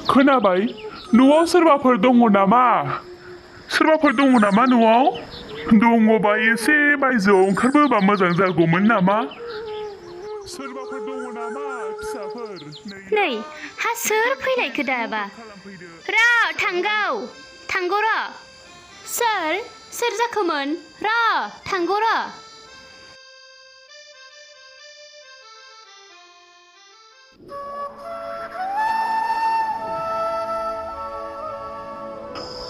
खोनाबाय न'आव सोरबाफोर दङ नामा न'आव दङबा एसे बायजोआव ओंखारबोबा मोजां जागौमोन नामा सोरबाफोर दङ नामा फिसाफोर नै हा सोर फैलायखो दाबा र' थांगौ र' सोर जाखोमोन र' थांगौ र'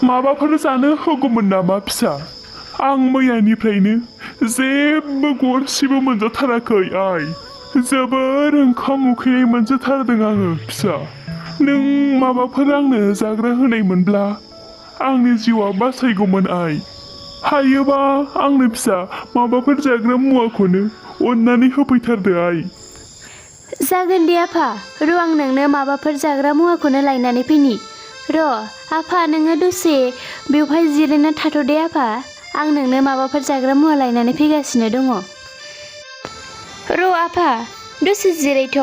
माबाफोर जानो होगौमोन नामा फिसा आं मैयानिफ्रायनो जेबो गरसेबो मोनजाथाराखै आइ जोबोर ओंखाम उखैनाय मोनजाथारदों आङो फिसा नों माबाफोर आंनो जाग्रा होनायमोनब्ला आंनि जिउआ बासायगौमोन आइ हायोबा आंनो फिसा माबाफोर जाग्रा मुवाखौनो अननानै होफैथारदो आइ जागोन दे आफा र' आं नोंनो माबाफोर जाग्रा मुवाखौनो लायनानै फैनि र' आफा नोङो दसे बेवहाय जिरायना थाथ'दे आफा आं नोंनो माबाफोर जाग्रा मुवा लायनानै फैगासिनो दङ र' आफा दसे जिरायथ'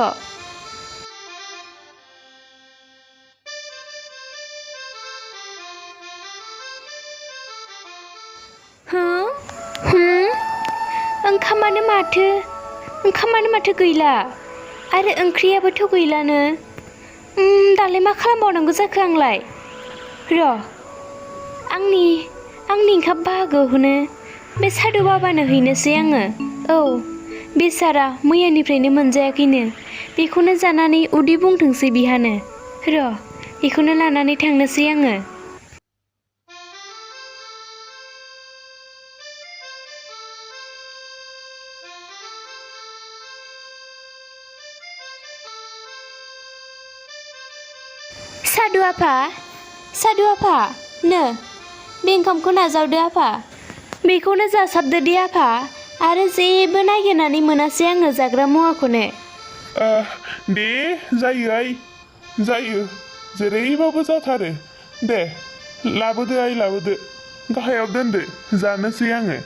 ओंखामानो माथो गैला आरो ओंख्रियाबोथ' गैलानो दालाय मा खालामबावनांगौ जाखो आंलाय र' आंनि ओंखाम बाहागोखौनो बे सादु बाबानो हैनोसै आङो औ बेसारा मैयानिफ्रायनो मोनजायाखैनो बेखौनो जानानै उदै बुंथोंसै बिहानो र' बेखौनो लानानै थांनोसै आङो सादु आफा नो बे ओंखामखौ नाजावदो आफा बेखौनो जासाबदो दे आफा आरो जेबो नागिरनानै मोनासै आङो जाग्रा मुवाखौनो दे जायो आइ जायो जेरैबाबो जाथारो दे लाबोदो आइ लाबोदो गाहायाव दोनदो जानोसै आङो